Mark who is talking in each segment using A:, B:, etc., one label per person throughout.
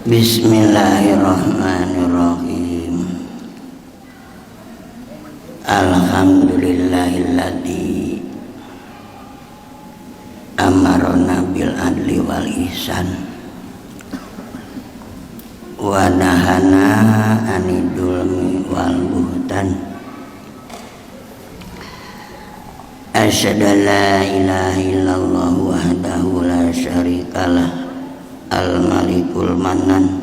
A: Bismillahirrahmanirrahim. Alhamdulillahilladzi amarona bil adli wal ihsan wa nahana anid dzulmi wal buhtan. Asyhadu an la ilaha illallah wahdahu la syarikalah al malikul mannan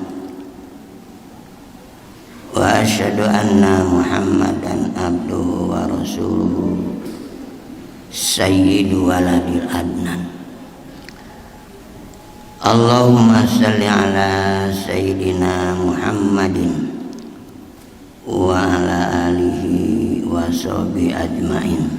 A: wa asyhadu anna Muhammadan abduhu wa rasuluhu sayyidu waladil adnan. Allahumma shalli ala sayyidina Muhammadin wa ala alihi wa sahbihi ajmain.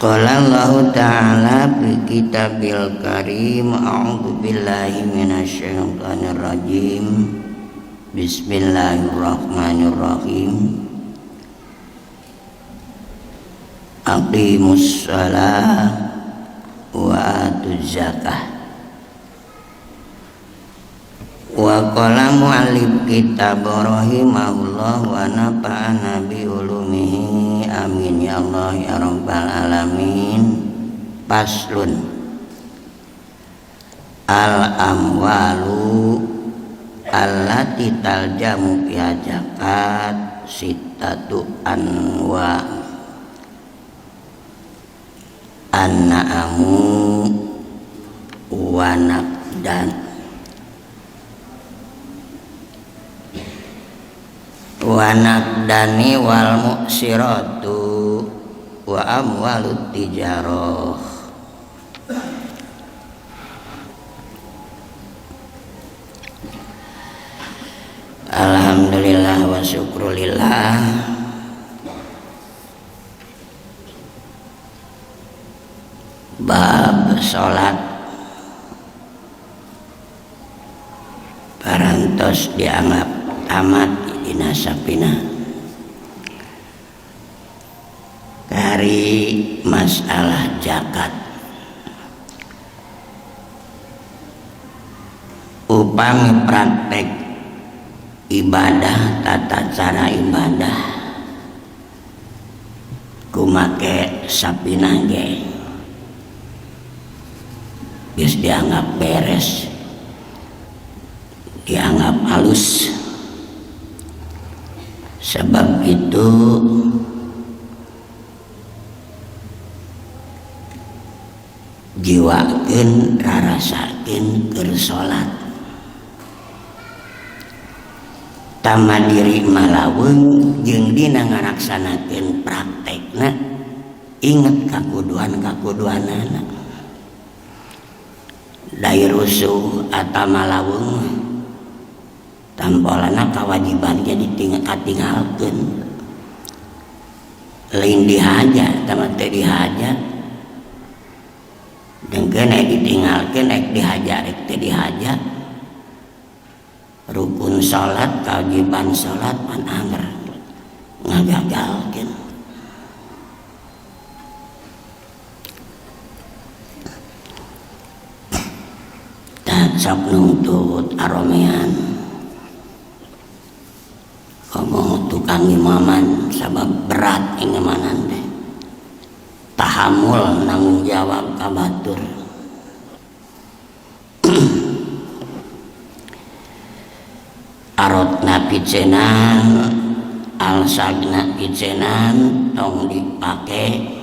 A: Qala Allahu ta'ala fi kitabil karim, a'udzu billahi minasyaitonir rajim. Bismillahirrahmanirrahim. Aqimus shalah wa atuz zakah. Wa qala mu'allif kitab rahimahullah wa nafa'ana bi ulumihi amin ya Allah ya rabbal alamin. Faslun. Al amwalu allati taljamu fiha zakat sittatu anwa. An-na'amu wa naqdan wa naqdani wal mu'siratu wa amwalut tijarah. Alhamdulillah wa syukrulillah. Bab salat parantos dianggap tamat dina sapina. Kari masalah zakat. Upami praktek ibadah, tata cara ibadah kumake sapina ge geus dianggap beres, dianggap halus. Sebab itu jiwakeun rarasakeun keur salat. Tama diri malaweung jeung dina ngalaksanakeun praktekna inget kakuduan-kakuduanana. Dai rusuh atau malawung tampolana kewajiban jadi katinggalkeun. Lain dihaja tama teh dihaja. Dengkeun aya ditinggalkeun rek dihaja rek teh dihaja. Rukun salat kewajiban salat pan anger ngagagalkeun. Sok nuntut aromean komo tukang imaman sabab berat ingemanan teh tahamul nanggung jawab ka batur. Arotna picenan alsagna picenan tong dipake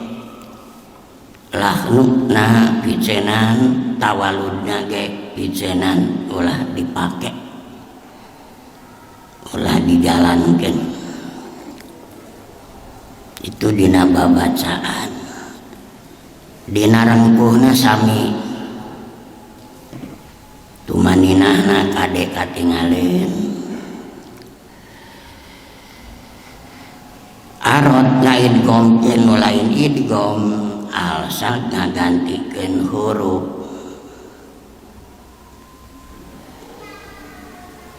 A: lahnuna picenan tawaludna ge picenan ulah dipake ulah dijalankan. Itu dina babacaan dina rengkuhna sami tumaninahna kade katingalin. Arot ngaidgomkeun nu lain idgom alsag ngagantikeun huruf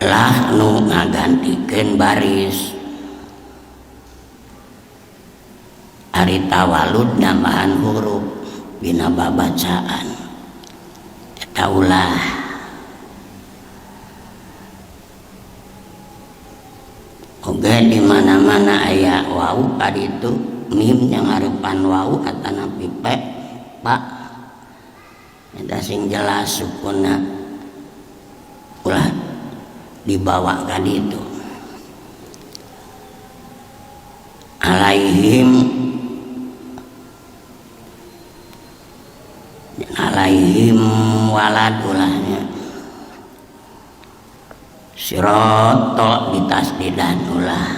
A: lahnu ngagantikeun baris. Ari tawalud nambahan huruf dina babacaan eta ulah. Oge di mana-mana aya wau kaditu mim yang ngarepan wau atanapi pe pa eta sing jelas sukuna ulah dibawa kaditu. Alaihim alaihim walad ulahnya siroto ditasdidan ulah.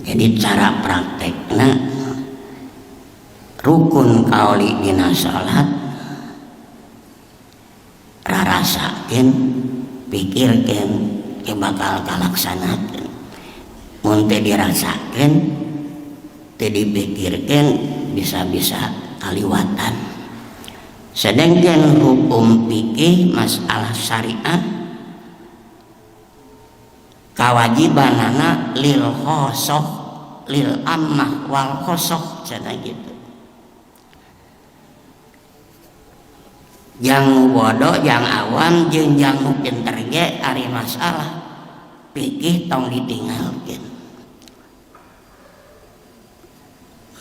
A: Jadi cara praktekna rukun kauli dina salat rarasakeun pikirkeun ke bakal kalaksanakeun. Mun teu dirasakeun teu dipikirkeun bisa-bisa kaliwatan. Sedangkan hukum fikih masalah syariat kawajibanana lil khosoh lil ammah wal khosoh cenah gitu. Jang bodoh jang awam jeung jang nu pinter ge ari masalah fikih tong ditinggalkeun.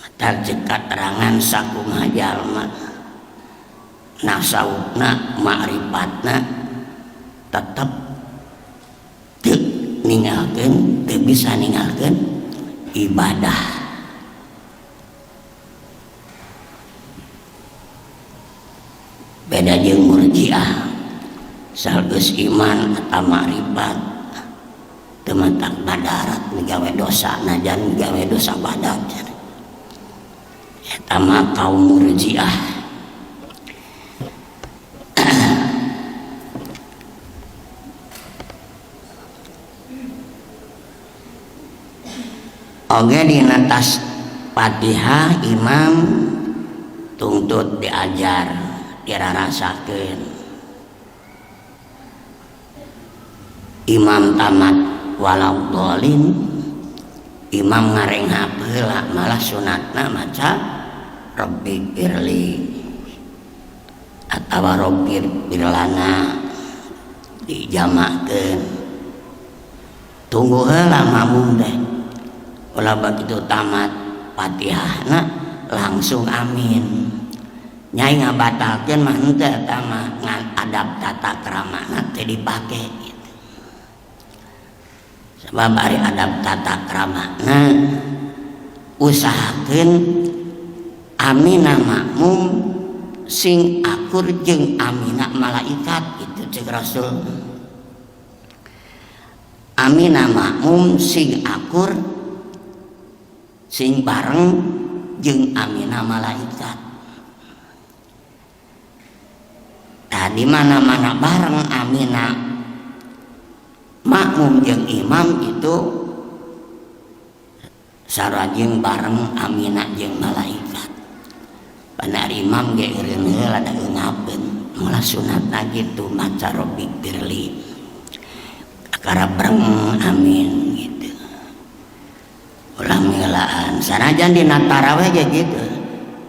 A: Matak ceuk katerangan sakumaha jalma nasawufna ma'rifatna tetep teu ninggalkeun teu bisa ninggalkeun ibadah. Beda jeung murjiah salgeus iman atau ma'rifat teu matak badarat migawe dosa najan migawe dosa badat eta mah kaum murjiah. Oge dina tas Fatihah imam tungtut diajar dirarasakeun. Imam tamat walau dolin imam ngarenghap heula malah sunatna maca Rabbi firli atawa Rabbi firlana dijamakeun. Tunggu heula makmum teh ulah begitu tamat Fatihahna langsung amin. Nyai ngabatalkeun mah henteu eta mah ngan adab tata kramana teh dipake gitu. Sebab ari adab tata kramana usahakeun amina makmum sing akur jeung amina malaikat gitu ceuk Rasul. Amina makmum sing akur sing bareng jeung amina malaikat. Nah, di mana-mana bareng amina makmum jeung imam itu sarajeng bareng amina jeung malaikat. Panar imam ge eureun heula da eungapeun molah sunatna kitu maca Rabbi firli akara bareng amin gitu. Ulah milaan sanajan dina tarawih ge kitu.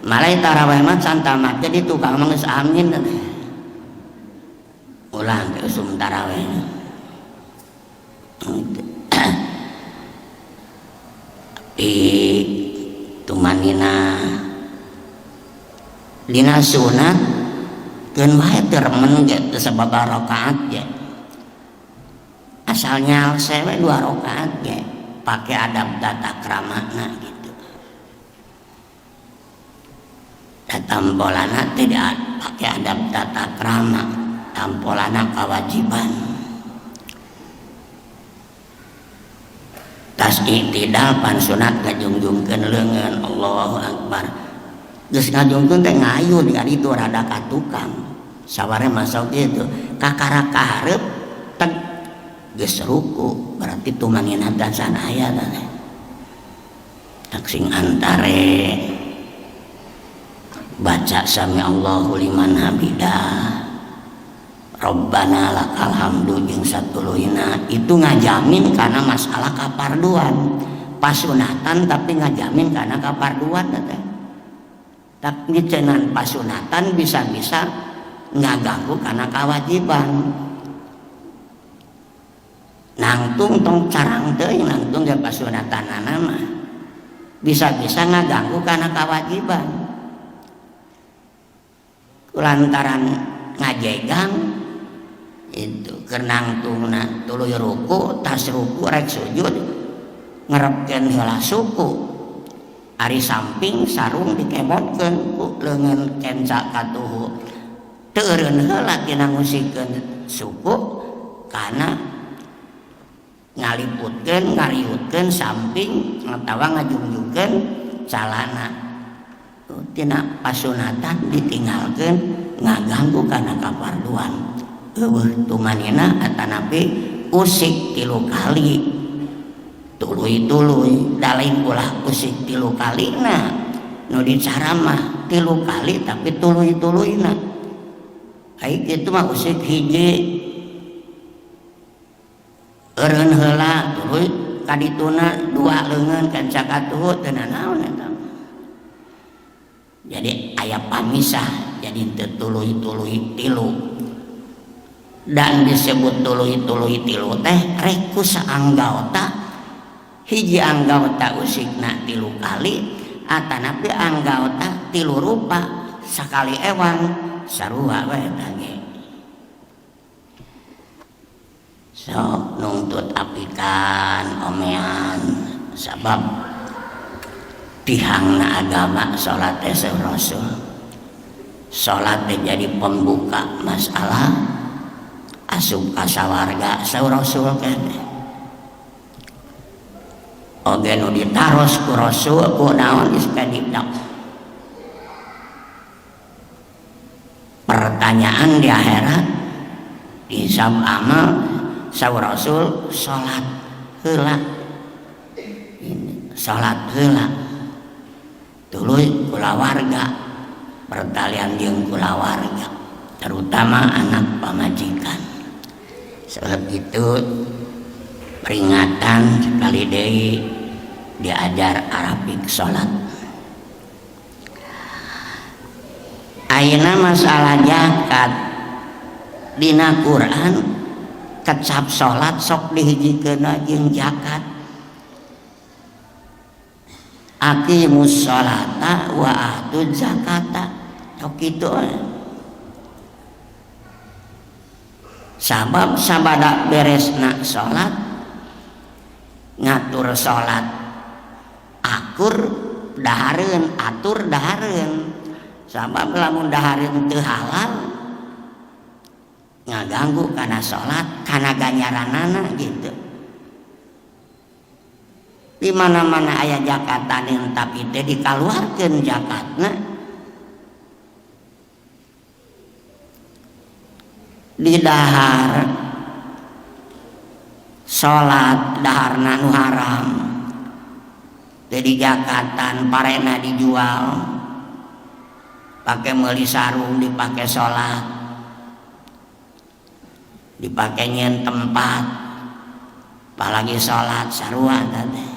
A: Malah tarawih mah can tamat ge di tukang mah geus amin teh. Ulah teh usum tarawih. Tapi tumanina dina sunat keun wae teu remen ge teu sababaraha rakaat ge. Asalnya sewe 2 rakaat ge pake adab tata kramana gitu. Tampolana tidak pakai adab tata krama, tampolana kewajiban. Tas i'tidal pan sunat ngajungjungkeun leungeun Allahu Akbar. Geus ngajungkeun teh ngayun ka ditu rada ka tukang. Saware masuk kitu, kakara ka hareup teg geus ruku, berarti tumanina can aya teh. Tak sing antare baca sami Allahu liman hamidah. Rabbana lakal hamdu jeung satuluyna itu ngajamin karena masalah kaparduan. Pasunatan tapi ngajamin karena kaparduan teh. Tak ngecenan pasunatan bisa-bisa ngaganggu karena kewajiban. Nangtung tong carang teuing nangtung ge pasunatanana mah bisa-bisa ngaganggu kana kewajiban. Lantaran ngajegang itu keur nangtungna tuluy ruku tas ruku rek sujud ngerepkeun heula suku ari samping sarung dikebotkeun ku leungeun kenca katuhu teu eureun heula tina ngusikeun suku kana ngaliputkeun ngariutkeun samping atawa ngajungjungkeun calana tina pasunatan ditinggalkeun ngaganggu kana kafarduan eueuh tumanina atanapi usik 3 kali tuluy-tuluy da lain ulah usik 3 kalina nu dicaramah 3 kali tapi tuluy-tuluyna ai kitu mah usik hiji eureun heula tuluy kadituna 2 leungeun kan sakatuhu teu nanaon eta. Jadi aya pamisah jadi teu tuluy-tuluy tilu dan disebut tuluy-tuluy tilu teh rek ku saanggaota hiji anggaota usikna 3 kali atanapi anggaota 3 rupa sakali ewang sarua we eta ge. Sok nungtut apikan omean sabab tihangna agama salat teh rasul. Salat teh jadi pembuka masalah asup ka sawarga saur rasul teh. Oge nu ditaros ku rasul ku naon geus kadidak. Pertanyaan di akhirat hisab amal saur rasul salat heula. Ini salat heula. Tuluy kulawarga, pertalian jeung kulawarga, terutama anak pamajikan. Sebab itu peringatan sekali deui diajar Arabik salat. Ayeuna masalah zakat dina Quran kecap salat sok dihijikeun jeung zakat. Aqimus sholata wa atuz zakata. Sok kitu. Sabab sabada beresna salat ngatur salat akur dahareun atur dahareun. Sabab lamun dahareun teu halal ngaganggu kana salat kana ganjaranana gitu. Di mana-mana aya zakatan tapi teh dikaluarkeun zakatna di dahar salat daharna nu haram teh dijakatan parena dijual pake meuli sarung dipake salat dipake nyen tempat apalagi salat sarua teh.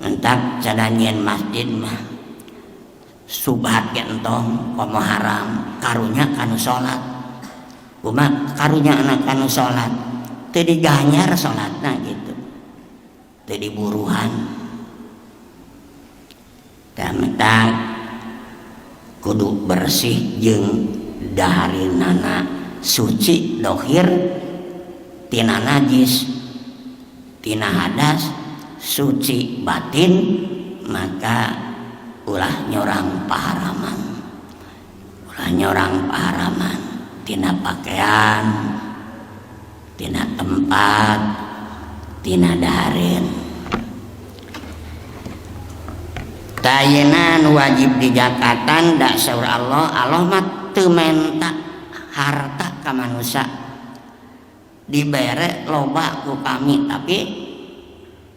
A: Entak cenah nyen masjid mah subhat ge entong komo haram karunya kanu salat kumaha karunya anak kanu salat teu diganyar salatna gitu teu diburuhan. Tah mentak kudu bersih jeung dahareunana suci dohir tina najis tina hadas suci batin maka ulah nyorang paharaman, ulah nyorang paharaman tina pakaian tina tempat tina dahareun. Tayenan wajib dijakatan dak saur Allah, Allah mah teu menta harta ka manusia dibere loba ku kami tapi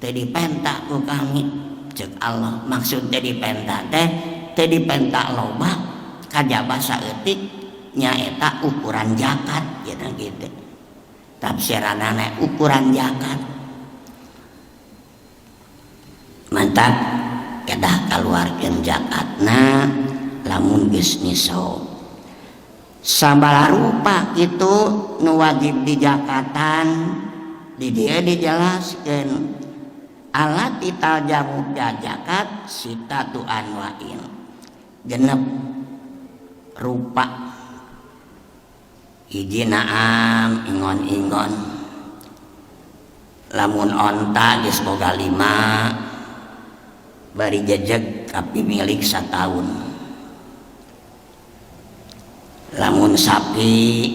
A: teu dipenta ku kami cek Allah. Maksud teu dipenta teh teu dipenta loba kajaba saeutik nyaeta ukuran zakat gitu gitu. Tafsiranana ukuran zakat. Mantap kedah kaluarkeun zakatna lamun geus nisab. Sabala rupa itu nu wajib dijakatan di dieu dijelaskeun alat talzamu zakat sitatu anwa'in genep rupa hiji naam ingon-ingon lamun onta geus boga 5 bari jejeg tapi milik sataun. Lamun sapi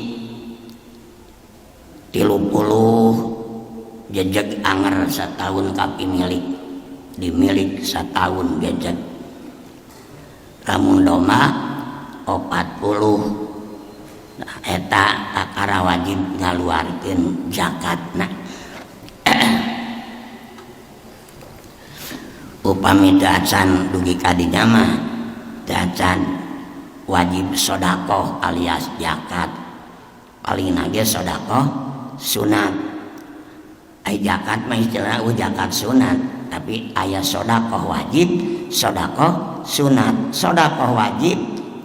A: 30 jejeg anger setahun kapi milik dimilik setahun jejeg. Lamun domba 40 nah, eta kakara wajib ngaluarkeun zakatna. Upami teu acan dugi ka dinya mah teu acan wajib sodakoh alias zakat, paling nage sodakoh sunat. Ai zakat mah istilahna zakat sunat, tapi aya sodakoh wajib, sodakoh sunat. Sodakoh wajib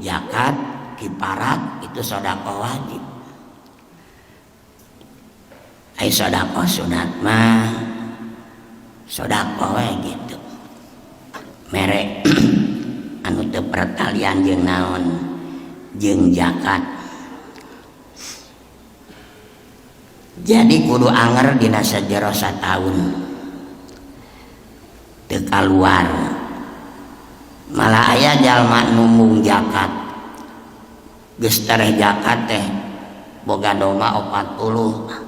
A: zakat kiparat itu sodakoh wajib. Ai sodakoh sunat mah sodakoh we gitu mere anu teu pertalian jeung naon jeung zakat. Jadi kudu anger dina sajero sataun teu kaluar. Malah aya jalma numbung zakat geus tereh zakat teh boga domba 40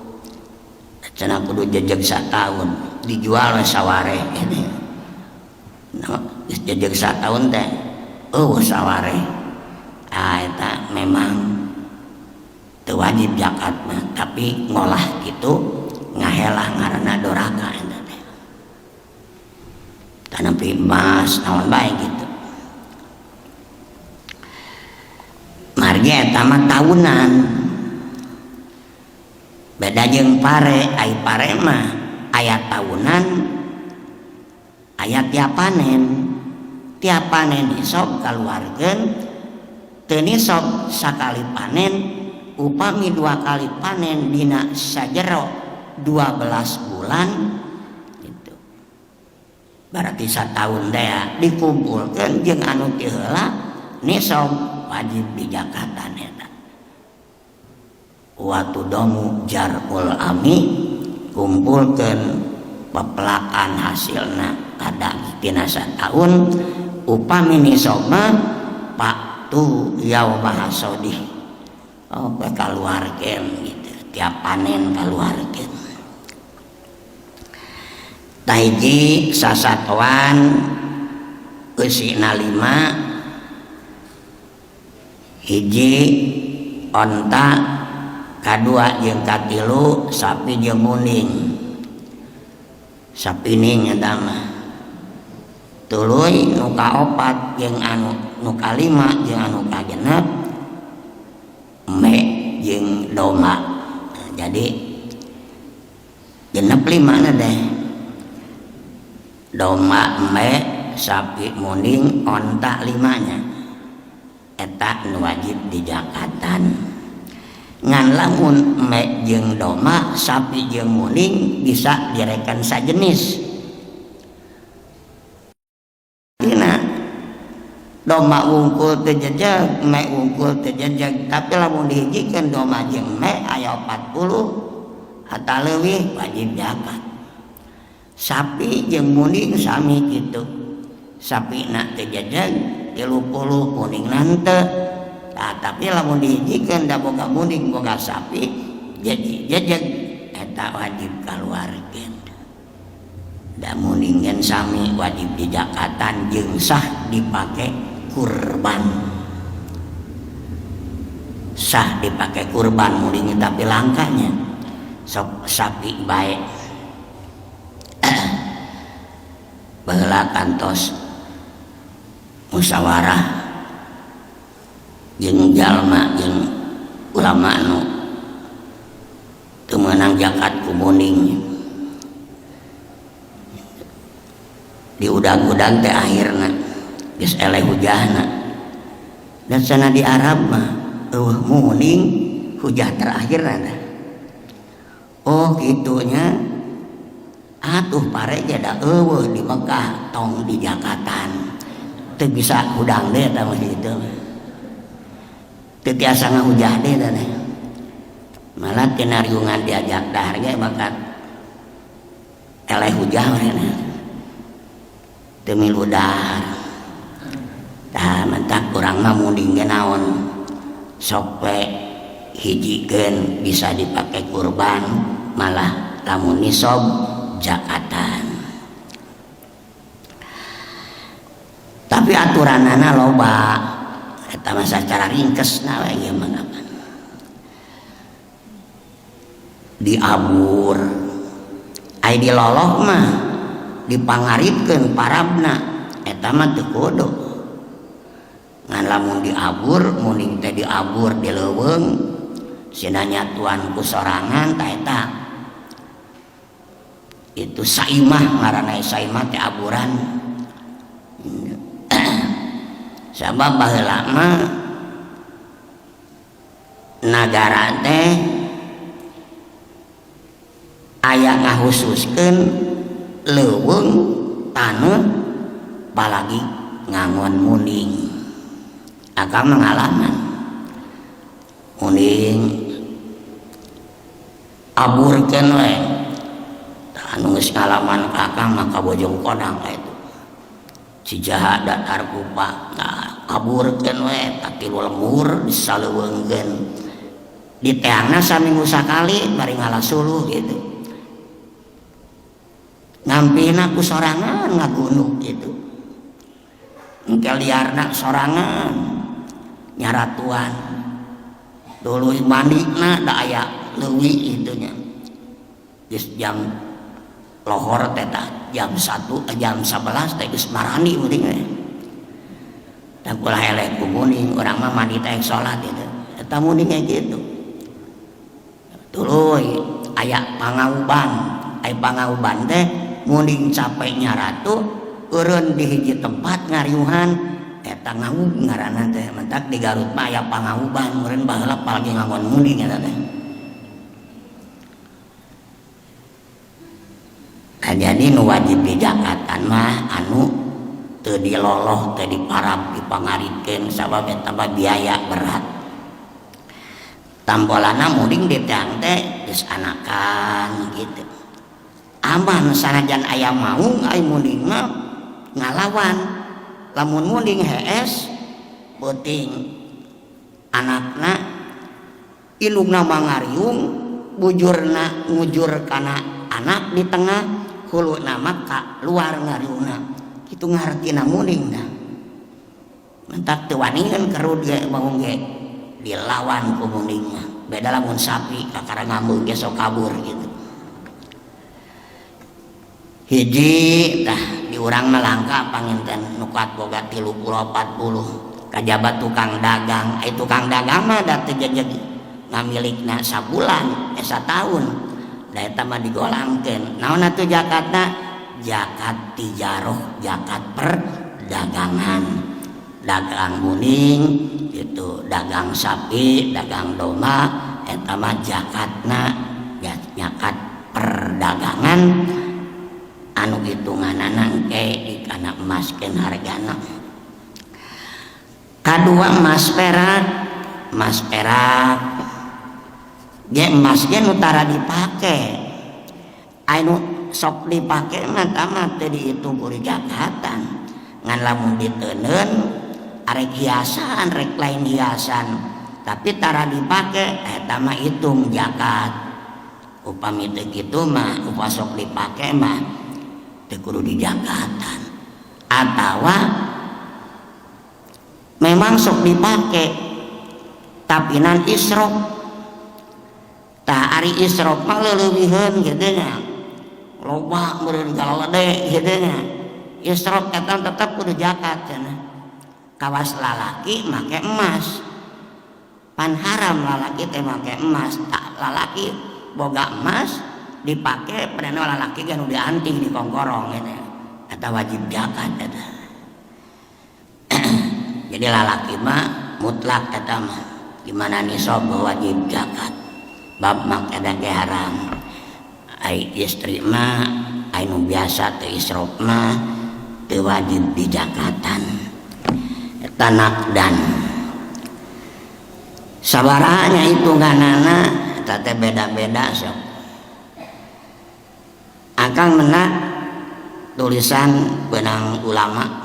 A: cenah kudu jejeg sataun dijual we saware ini. Nah, geus jejeg sataun teh eueuh saware. Ah eta memang teu wajib zakat mah, tapi ngolah kitu ngahelah ngaranna doraka eta teh. Tanapi emas naon bae gitu. Margi eta mah tahunan. Beda jeung pare, ai pare mah aya tahunan aya tiap panen. Tiap panen nisab kaluarkeun, teu nisab sakali panen, upami 2 kali panen dina sajero 12 bulan gitu. Berarti sataun teh dikumpulkeun jeung anu ti heula nisab wajib dijakatan eta. Watu domu jarul ami kumpulkeun pepelakan hasilna kada tina sataun upami nisab mah paktu yauma hasodih. Oh, kaluarkeun gitu. Tiap panen kaluarkeun. Tahiji sasatoan eusina 5 hiji onta kadua jeung katilu sapi jeung muning. Sapi ning eta mah. Tuluy nu kaopat jeung anu nu kalima jeung anu kagenep me jeung domba. Nah, jadi genep 5 na deh. Domba, me, sapi, muning, onta 5-nya. Eta nu wajib dijakatan. Ngan lamun me jeung domba, sapi jeung muning bisa direken sajenis. Dina domba wungkul teu jejeg, me wungkul teu jejeg, tapi lamun dihijikeun domba jeung me aya 40 atawa leuwih wajib zakat. Sapi jeung muning sami kitu. Sapina teu jejeg 30 muningna henteu. Nah, tapi lamun dihijikeun da boga muning boga sapi jadi jejeg eta wajib kaluarkeun. Da muning gen sami wajib dijakatan jeung sah dipake kurban. Sah dipake kurban muning tapi langkanya sok sapi bae. Baheula kantos musyawarah jeung jalma jeung ulama nu teu meunang zakat ku muning. Diudag-udag teh akhirna geus eleh hujahna. Dan sana di Arab mah Eueuh muning hujah terakhir ada. Oh kitunya atuh pare ge da eueuh di Mekah tong di Jakatan. Teu bisa hudang deui eta mah kitu. Teu tiasa ngahujah deui eta teh. Malah tina riungan diajak dahar ge bakat eleh hujah we. Teu milu dahar. Tah mentak urang mah munding ge naon. Sok we hijikeun bisa dipake kurban malah lamun nisob jakatan. Tapi aturanana loba eta mah sacara ringkesna we ieu mah kapan. Diabur ai diloloh mah dipangaritkeun parabna eta mah teu kudu. Ngan lamun diabur muning teh diabur di leuweung sina nyatuan ku sorangan ta eta itu saimah ngaranna saimah teh aburan. Sabab baheula mah nagara teh aya ngahususkeun leuweung taneuh palagi ngangon muning. Akang mengalaman muning aburkeun we. Tah anu geus ngalaman ka akang mah ka Bojong Konang ka itu. Cijaha datar kupa. Nah, aburkeun we ta tilu lembur disaleuweungkeun. Diteangna saminggu sakali bari ngala suluh gitu. Ngampina ku sorangan ngagunuk gitu. Engke liarna sorangan nyaratuan. Dulu mandina da aya leuwi itunya. Geus jam lohor teh tah jam 1 jam 11 teh geus marani meuring we. Da ulah eleh ku muning urang mah mandi teh salat gitu. Eta muning ge kitu. Tuluy aya pangauban, aya pangauban teh muning capek nyaratu eureun di hiji tempat ngariuhan eta ngaub ngaranna teh. Mentak di Garut mah aya pangauban meureun baheula palagi ngangon muning eta teh. Nah, jadi nu wajib dijakatan mah anu teu diloloh teu diparab dipangaritkeun sabab eta mah biaya berat. Tambolana muning diteang teh geus anakan gitu. Aman sanajan aya maung ai muning mah ngalawan. Lamun muning hees peuting anakna indungna mangariung bujurna ngujur kana anak di tengah huluna mah ka luar ngariungna. Kitu ngartina muning dah. Mentak teu waningan kerud ge maung ge dilawan ku muning mah. Beda lamun sapi kakara ngambung ge sok kabur gitu. Hiji tah di urang mah langka panginten nu kuat boga 30 40 kajaba tukang dagang. Ai tukang dagang mah da teu jejeg ngamilikna sabulan sataun. Da eta mah digolangkeun. Naon atuh zakatna? Zakat tijaroh, zakat perdagangan. Dagang muning gitu, dagang sapi, dagang domba eta mah zakatna zakat perdagangan anu hitunganana engke dikana emaskeun hargana. Kadua emas perak, emas perak ge emas ge nu tara dipake. Anu sok dipake mah tah mah teu dihitung ku zakatan. Ngan lamun diteuneun arek hiasan rek lain hiasan tapi tara dipake eta mah hitung zakat. Upami teu kitu mah upah sok dipake mah teu kudu dijakatan. Atawa memang sok dipake tapi nan israf. Tah ari israf mah leulewiheun kitu nya. Loba meureun galede kitu nya. Israf eta tetep kudu zakat cenah. Kawas lalaki make emas. Pan haram lalaki teh make emas. Tak lalaki boga emas dipake padahal lalaki ge nu dianting di kongkorong gitu. Eta wajib zakat eta. Jadi lalaki mah mutlak eta mah. Gimana nisab wajib zakat. Bab make ge haram. Ai istri mah ai nu biasa teu israf mah teu wajib dijakatan. Eta nakdan. Sabaraha nya hitunganana eta teh beda-beda sok. Akang menak tulisan benang ulama.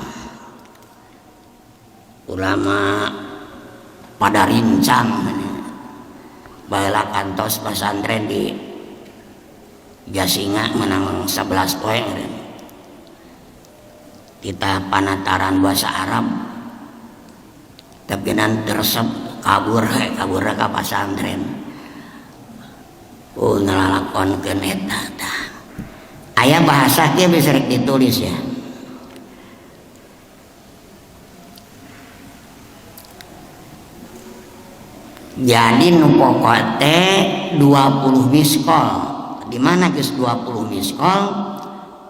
A: Ulama pada rincang baheula kantos pesantren di Jasinga menang 11 poe kita panataran bahasa Arab tapi nan teresep kabur kabur ka pasantren oh ngalalakonkeun eta tah aya bahasa kieu bisa rek ditulis ya. Jadi nu pokok teh 20 miskol. Di mana geus 20 miskol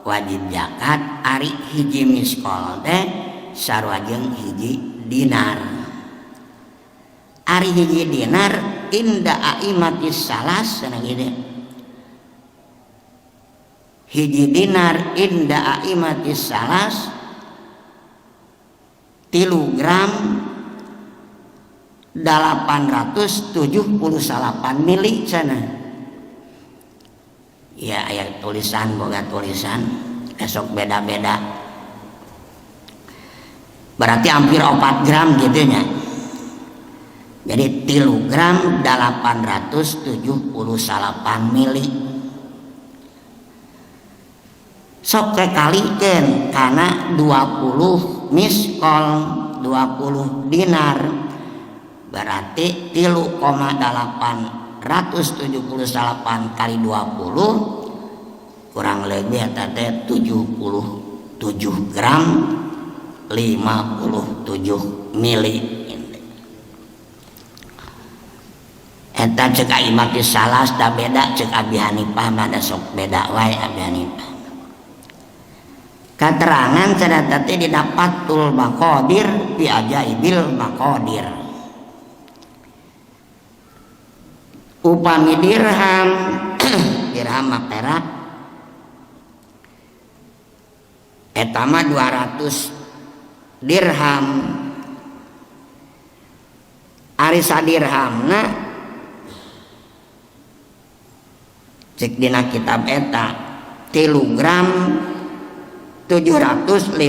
A: wajib zakat, ari hiji miskol teh sarua jeung hiji dinar. Ari hiji dinar inda aimatis salas cenah kitu. Hiji dinar inda aimatis salas 3 gram 878 mili sana. Ya aya tulisan boga tulisan esok beda-beda. Berarti hampir 4 gram gitu nya. Jadi 3 gram 878 mili. Sok kekalikeun kana 20 miskol 20 dinar. Berarti 3,878 kali 20 kurang lebih eta teh 77 gram 57 mili. Eta cek Imam salah da beda cek Abi Hanifah mah da sok beda wae Abi Hanifah. Katerangan cenah teh didapatul maqadir bi ajaibil maqadir. Upami dirham dirham mah perak eta mah 200 dirham. Ari sadirhamna cek dina kitab eta 3 gram 715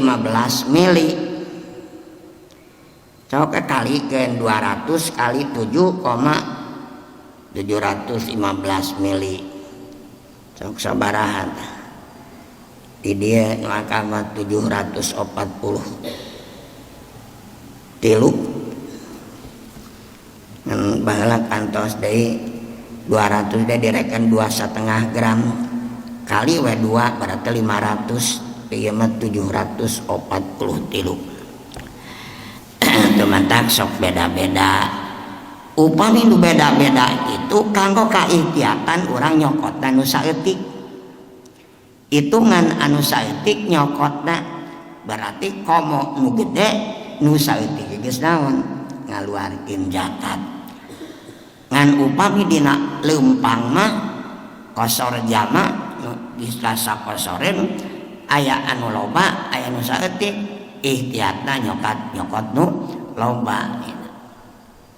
A: mili. Sok kalikeun 200 kali 7,715 mili. Sok sabaraha di dieu maka mah 743. Ngan baheula kantos deui 200 deui direken 2,5 gram kali we 2 berarti 500, ieu mah 743. Teu mantak sok beda-beda. Upami nu beda-beda itu kanggo kaihtiatan urang nyokotna nu saeutik. Hitungan anu saeutik nyokotna berarti komo nu gede nu saeutik geus naon ngaluarkeun zakat. Ngan upami dina leumpang mah kosor jama nu geus kosoreun aya anu loba aya nu saeutik ihtiatna nyokat nyokot nu loba.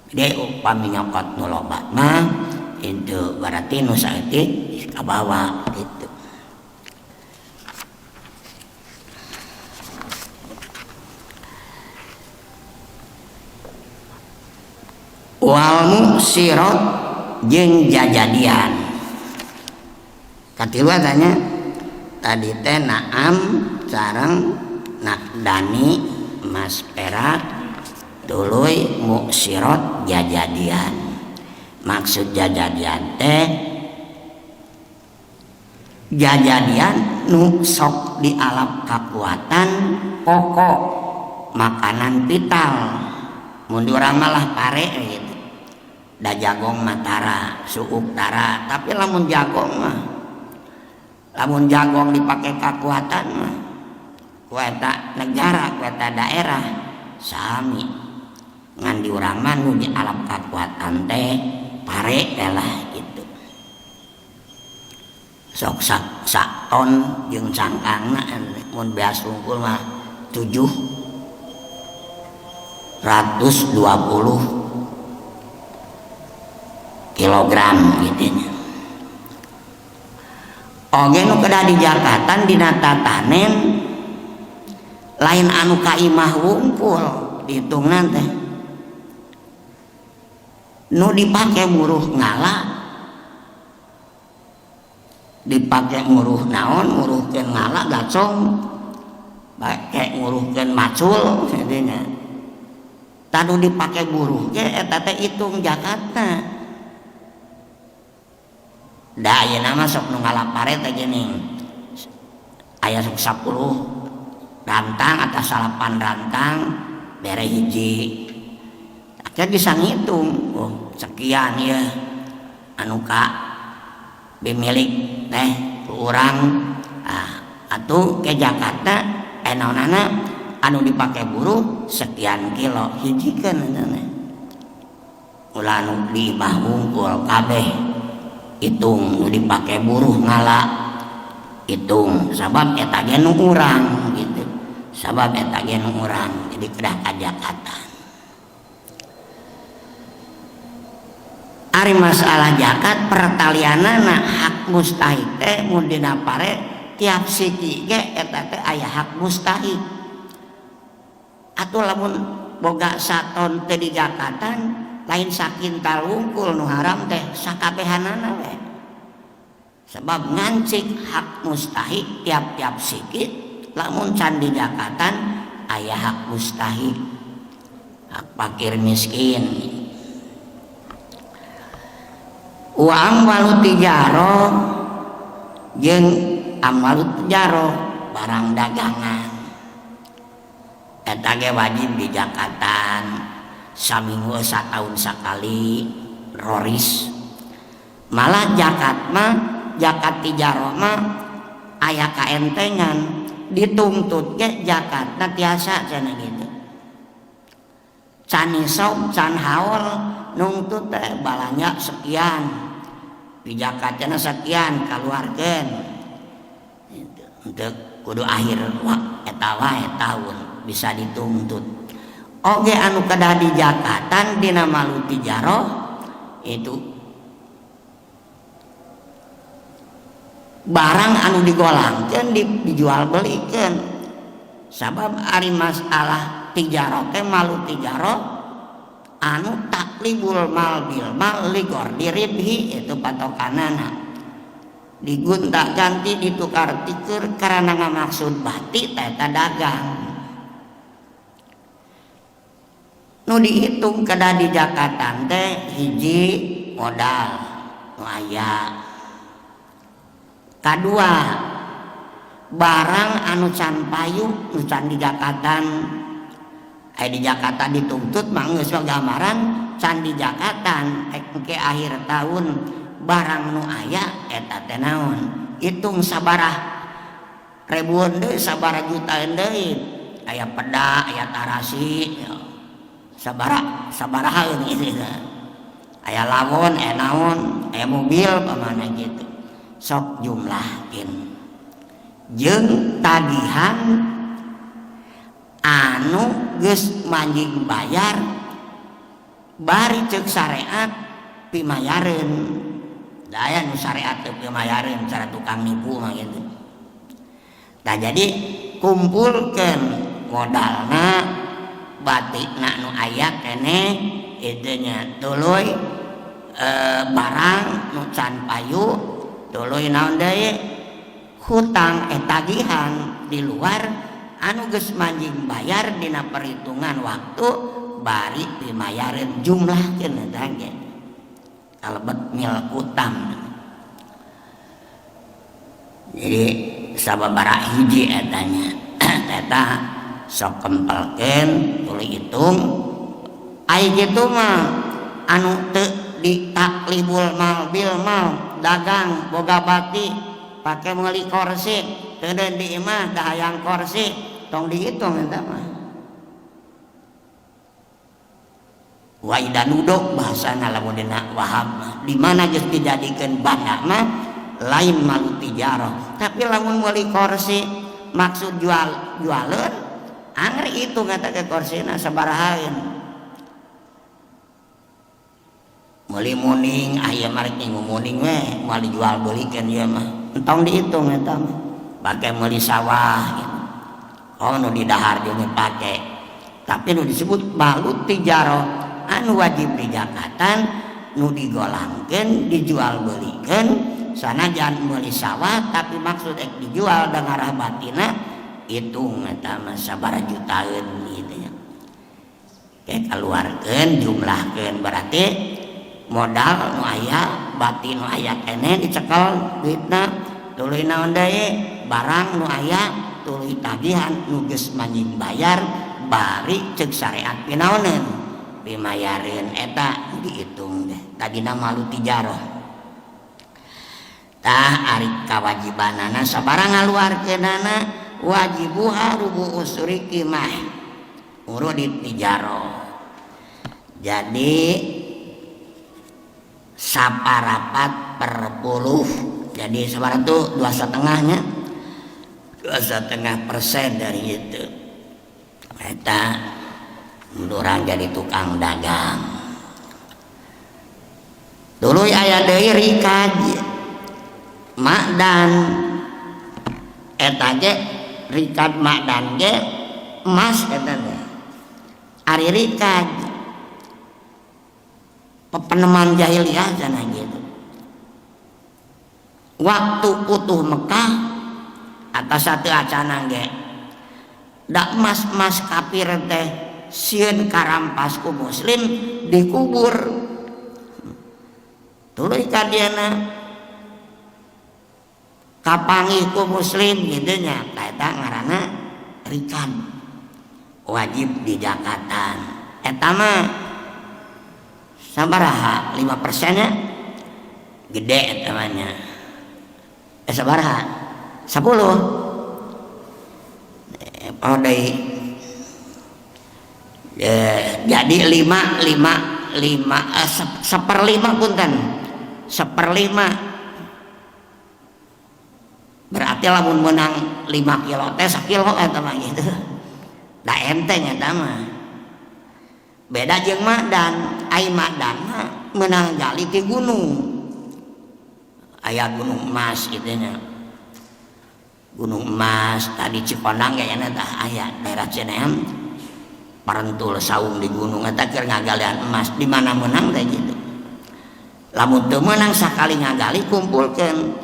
A: Jadi upami nyokot nu loba mah itu berarti nu saeutik kabawa gitu. Wal muksirat jeung jajadian. Katilu tanya tadi teh naam sareng nakdani emas perak tuluy muksirat jajadian. Maksud jajadian teh jajadian nu sok dialap kakuatan pokok makanan vital. Mun urang malah pare gitu. Da jagong mah tara, suuk tara, tapi lamun jagong mah lamun jagong dipake kakuatan mah ku eta negara, ku eta daerah sami. Ngan di urang mah nu dialap kakuatan teh pare lah gitu. Sok sak ton jeung cangkangna mun beas wungkul mah 720 kilogram gitu nya. Oge nu kedah dijakatan dina tatanen lain anu ka imah wungkul dihitungna teh. Nu dipake buruh ngala, dipake nguruh naon, nguruhkeun ngala gacong, pake nguruhkeun macul kitu nya. Tanu dipake buruh ge eta teh hitung jakatna. Da ayeuna mah sok nu ngala pare teh geuning. Aya sok 10 rantang atau 8 rantang bere hiji. Akhirnya bisa ngitung, oh sekian ya anu ka pemilik teh urang, ah atuh ke Jakarta naonana anu dipake buruh sekian kilo hijikeun eta teh. Ulah anu di imah wungkul kabeh hitung nu dipake buruh ngala hitung sabab eta ge nu urang gitu. Sabab eta ge nu urang jadi kedah ka Jakarta. Ari masalah zakat pertalianana hak mustahik teh mun dina pare tiap siki ge eta teh aya hak mustahik. Atuh lamun boga saton teh dijakatan lain sakintal wungkul nu haram teh sakabehanana we. Sebab ngancik hak mustahik tiap-tiap siki lamun can dijakatan aya hak mustahik, hak fakir miskin. Wa amwalu tijaroh jeung amwalu tijaroh barang dagangan eta ge wajib dijakatan saminggu sataun sakali roris. Malah zakat mah zakat tijaroh mah aya kaentengan dituntut ge zakatna tiasa cenah gitu. Can nisab can haul nungtut teh balanja sekian dijakatna sekian kaluarkeun untuk kudu akhir eta wae tahun bisa dituntut. Oge anu kedah dijakatan dina malu tijaroh itu barang anu digolangkeun dijual belikeun. Sabab ari masalah tijaroh teh malu tijaroh anu taklibul mal bil mal ligor diribhi itu patokanana digonta ganti ditukar tiker karena ngamaksud bati eta dagang. Nu dihitung kedah dijakatan teh hiji modal nu aya, kadua barang anu can payu nu can dijakatan. Aya di Jakarta dituntut mah geus gambaran can dijakatan engke akhir tahun barang nu aya eta teh naon hitung sabaraha ribuan deui sabaraha jutaan deui aya peda aya tarasi sabaraha sabaraha geus aya lawon aya naon aya mobil pamana gitu sok jumlahkeun jeung tagihan anu geus manjing bayar bari ceuk syariat pimayareun. Da aya nu syariat teu pimayareun cara tukang nipu mah gitu. Tah jadi kumpulkeun modalna batikna nu aya keneh ieu nya tuluy barang nu can payu tuluy naon deui hutang tagihan di luar anu geus manjing bayar dina perhitungan waktu bari dimayareun jumlahkeun eta ge kalebet milk utang. Jadi sababaraha hiji eta nya eta sok kempelkeun tuluy hitung ai kitu mah anu teu ditaklibul mal bil mal dagang boga bati pake meuli korsi teu di imah da hayang korsi tong dihitung eta mah. Wa nudok bahasana lamun dina wahab mah di mana geus dijadikeun banda mah lain malu tijarah tapi lamun meuli kursi maksud jual jualeun angger itu ngata ke kursina sabarahaeun meuli muning aya marek muning we moal dijual beulikeun ieu mah entong dihitung eta mah pake meuli sawah gitu. Oh nu didahar jeung dipake tapi nu disebut malu tijarah anu wajib dijakatan nu digolangkeun dijual belikeun sanajan meuli sawah tapi maksud ek dijual dan arah batina hitung eta mah sabaraha jutaan gitu nya. Kayak keluarkeun jumlahkeun berarti modal nu aya batin nu aya keneh dicekel duitna tuluy naon deui barang nu aya tuluy tagihan nu geus manjing bayar bari ceuk syariat pinaoneun pimayareun eta dihitung deh tadina malu tijaroh tah ari kawajibanana sabaraha ngaluarkeunana wajibuha rubu usuri qimah urut tijaroh jadi saparapat per puluh jadi sabaraha tuh 2,5-nya 2,5% dari itu eta urang jadi tukang dagang dulu aya deui rikaj makdan eta ge rikaj makdan ge emas eta teh ari rikaj pepeneman jahiliyah cenah gitu waktu utuh Mekah atas satu acana ge dak emas-emas kafir teh sieun karampas ku muslim dikubur tuluy ka dieuna kapanggih ku muslim kitu nya eta ngaranna rikad wajib dijakatan eta mah sabaraha 5% nya gede eta mah nya sabaraha 10 oh deui jadi 5 5 5 1/5 punten 1/5 berarti lamun menang 5 kilo teh sakilo eta mah gitu da enteng eta mah beda jeung makdan ai makdan mah menang gali ti gunung aya gunung emas gitu nya gunung emas tadi Cikondang kayaknya tah aya daerah Cineam parentul saung di gunung eta keur ngagalian emas di mana menang teh gitu lamun teu meunang sakali ngagali kumpulkeun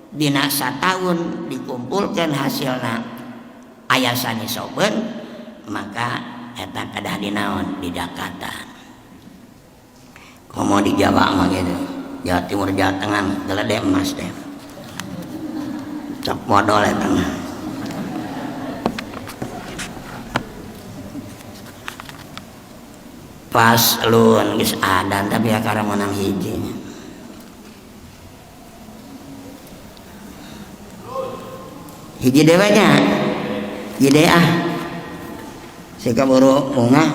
A: dina sataun dikumpulkeun hasilna aya sanisobeun maka eta kedah dinaon dijakatan komo di Jawa mah gitu Jawa Timur Jawa Tengah gelede emas teh cok modal eta mah pas lun geus adan tapi akara menang hiji hiji dewe nya hiji dewe ah sika buru bunga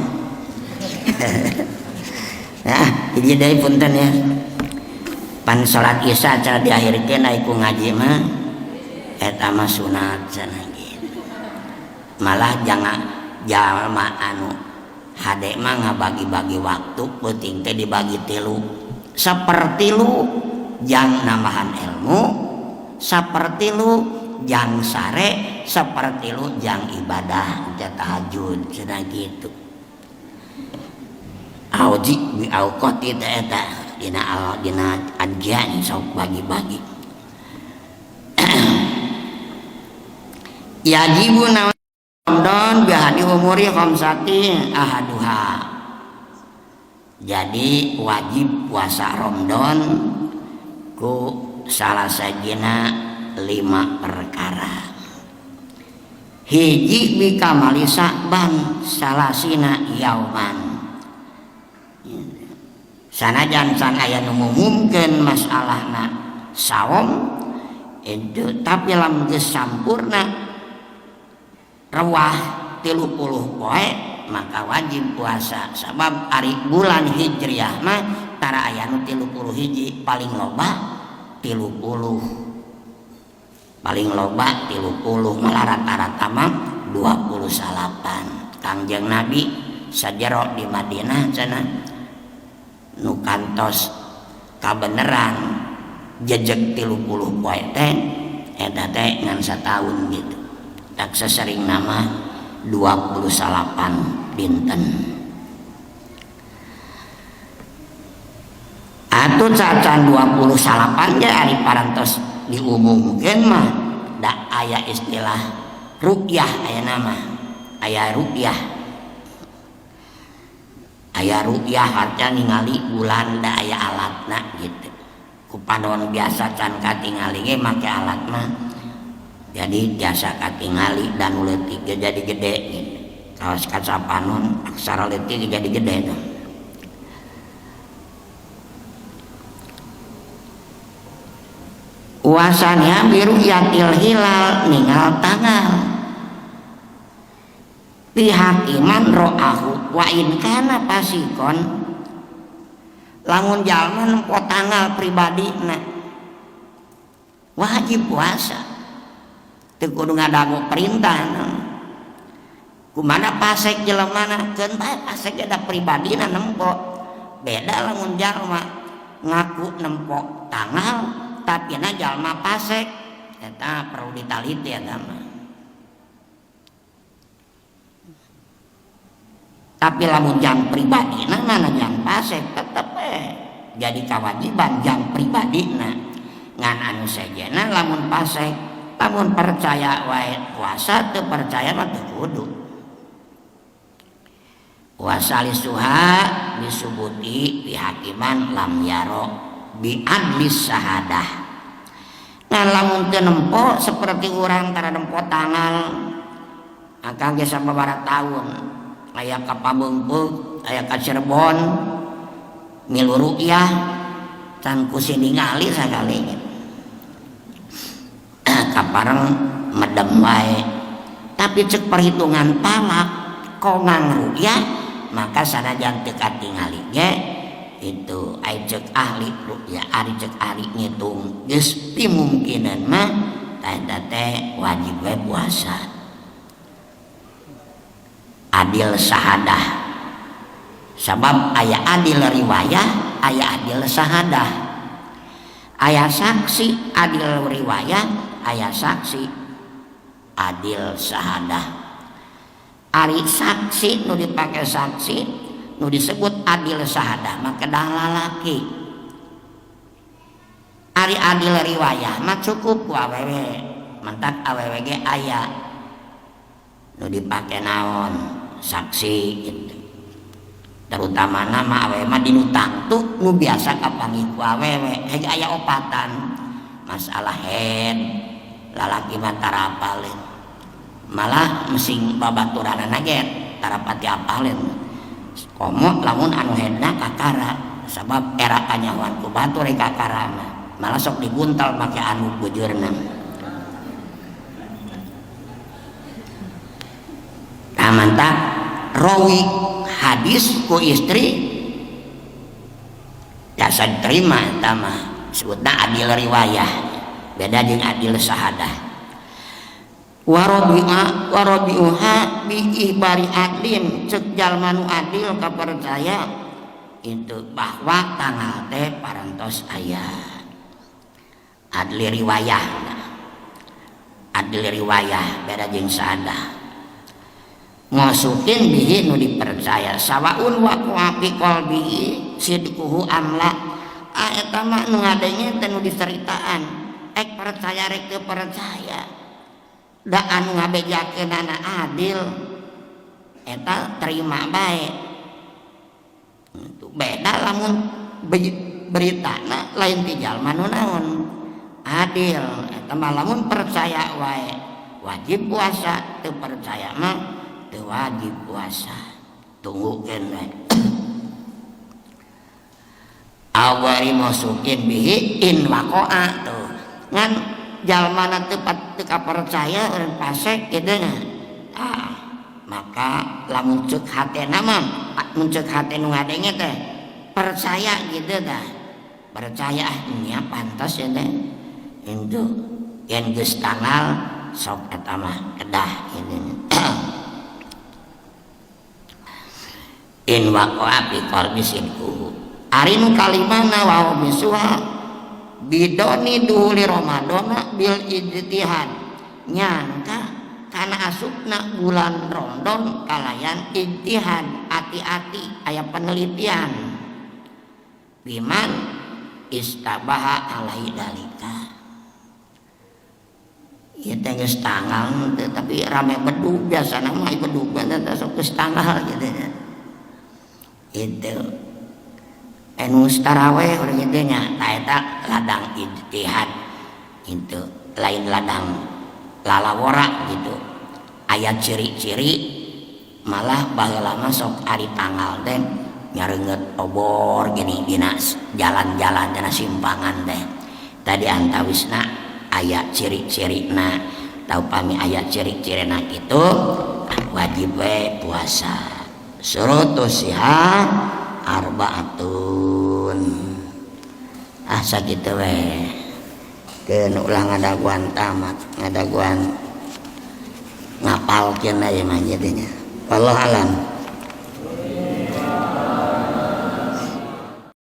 A: nah hiji dewe punten ya pan salat isya cara diakhirkeun ai ku ngaji mah eta mah sunat cenah gitu malah jangan jalma anu hade mah ngabagi-bagi waktu penting teh dibagi tilu sapertilu jang nambahan ilmu sapertilu jang sare sapertilu jang ibadah tahajud cenah gitu auji bi auqati teh eta dina dina ajian sok bagi-bagi yajibu Ramadan bihadi umuri khamsati ahaduha jadi wajib puasa Ramadan ku salah sajina 5 perkara hiji bikamali Sa'ban salasina yauman sanajan can aya nu ngumumkeun masalahna saum itu tapi lamun geus sampurna rewah 30 poe maka wajib puasa sabab ari bulan Hijriah mah tara aya nu 30 hiji paling loba 30 paling loba 30 malah rata-rata mah 29. Kangjeng Nabi sajero di Madinah cenah nu kantos kabeneran jejeg 30 poe teh eta teh ngan sataun gitu. Tak sesering nama 28 dinten. Atuh cacan 28 ge ari parantos diumumkeun mah da aya istilah ruqyah aya nama aya ruqyah. Aya ruqyah artinya ningali bulan da aya alatna gitu. Ku panon biasa can katingali ge make alat mah jadi jasa katingali dan leutik ge jadi gede gitu. Kawas kaca panon aksara leutik jadi gede tuh. Wasanya biru'yatil hilal ningal tanggal pihak iman ro'ahu wa in kana pasikon lamun jalma nempo tanggal pribadina wajib puasa teu kudu ngadago perintah kumana pasek jelemana keun bae pasek da pribadina nempo beda lamun jalma ngaku nempo tanggal tapi na jalma pasek eta perlu ditaliti eta mah. Tapi lamun jang pribadina mana jang pasek tetep jadi kewajiban jang pribadina ngan anu sejena lamun pasek lamun percaya wae puasa teu percaya mah teu kudu. Wasalisuha disubuti pihakiman lam yaro bi adlis sahadah. Nah lamun teu nempo seperti urang tara nempo tanggal akang ge sababaraha taun aya ka Pabeungpeuk aya ka Cirebon milu ruqyah can ku si ningali sakali kapareng medem wae tapi cek perhitungan palak kongang ruqyah maka sanajan teu katingali ge itu ai cek ahli ruqyah ari cek ahli ngitung geus pimungkinan mah eta teh wajib we puasa adil sahadah sabab aya adil riwayah aya adil sahadah aya saksi adil riwayah aya saksi adil sahadah ari saksi nu dipake saksi nu disebut adil sahadah mah kedah lalaki ari adil riwayah mah cukup ku awewe mentak awewe ge aya nu dipake naon saksi gitu. Terutama nama awewe mah dinu tangtu nu biasa kapanggih ku awewe hege aya opatan masalah head lalaki mah tara apaleun malah mesing babaturanana ge tara pati apaleun komo lamun anu headna kakara sabab era kanyahoan ku batur kakara mah malah sok dibuntal make anu bujurna. Nah mantap rawi hadis ku istri jasa diterima eta mah sebutna adil riwayah beda jeung adil sahadah. Warabi'a warabi'uha bi ihbari adlin cek jalma nu adil kapercaya itu bahwa tanggal teh parantos aya adil riwayah adil riwayah beda jeung sahadah masukin bihi nu dipercaya sawaun waqa'a fi qalbihi sidquhu amla eta mah nu ngadenge teh nu diceritaan ek percaya rek teu percaya da anu ngabejakeunana adil eta terima bae beda lamun beritana lain ti jalma nu naon adil eta mah lamun percaya wae wajib puasa teu percaya mah teu wajib puasa tunggukeun we awari masukin bihi in waqa'a tuh ngan jalmana teu kapercaya urang pasek kitu nya ah Maka lamun ceuk hatena mah, mun ceuk hate nu ngadenge teh percaya gitu tah, percaya, ah nya pantas ya teh itu yen geus tanggal sok eta mah kedah ini. In waqa'a fi qalbi sidquhu. Ari nu kalimana wa bisuha bidoni duhuli Ramadana bil ijtihad, nyangka kana asupna bulan Ramadan kalayan ijtihad, hati-hati aya penelitian biman istabaha alaihi dalika. Ieu teh geus tanggal teh, tapi rame bedug, biasana mah bedug teh sok geus tanggal gitu nya. Itu anu taraweh urang kitu nya, tah eta ladang ijtihad itu, lain ladang lalawora gitu. Aya ciri-ciri malah baheula mah sok ari tanggal teh nyareungeut obor gini dina jalan-jalan dina simpangan teh. Tadi antawisna aya ciri-cirina, tah upami aya ciri-cirina kitu wajib we puasa. Syurutus siha arbaatun. Ah sakitu we. Keun ulah ngadaguan tamat, ngadaguan ngapalkeun aya mah jadinya. Wallahu alam.